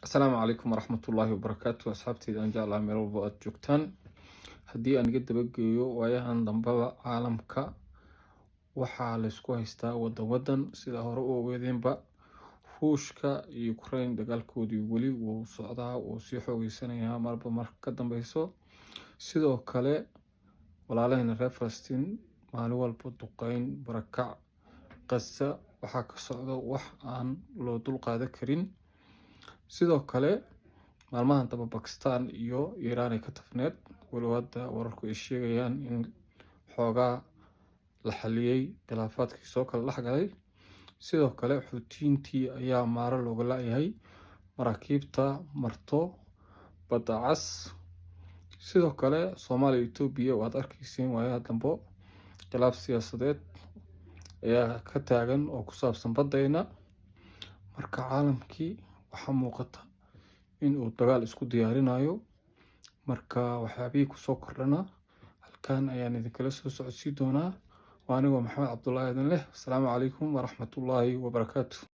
Asalaamu calaykum waraxmatullaahi wabarakaatu. Asxaabteyda aan jeclaha, meel walba aad joogtaan, haddii aan iga dabageeyo, waayahan dambaba caalamka waxaa laysku haystaa wadan wadan. Sida hore u ogeedeenba, Ruushka iyo Ukraine dagaalkoodii weli wuu socdaa, wuu sii xoogeysanayaa marba marka ka dambeyso. Sidoo kale walaalahayna reer Falastiin maalin walba duqeyn, barakac, Qaza waxaa ka socda wax aan loo dul qaadan karin. Sidoo kale maalmahan damba Bakistan iyo Iiraan ay ka tafneed, walow hadda wararku ay sheegayaan in xoogaa la xaliyey khilaafaadkii soo kala dhexgalay. Sidoo kale Xuutiyiintii ayaa maaro looga la-yahay maraakiibta marto Badda Cas. Sidoo kale Soomaaliya, Etoobiya waad arkeyseen, waayaha dambo khilaaf siyaasadeed ayaa ka taagan oo ku saabsan baddayna. Marka caalamkii waxaa muuqata in uu dagaal isku diyaarinayo. Marka waxyaabihii kusoo kordhana halkan ayaan idinkala soo socodsii doonaa. Waa anigoo Maxamed Cabdullaahi idin leh, asalaamu calaykum waraxmatullaahi wabarakaatu.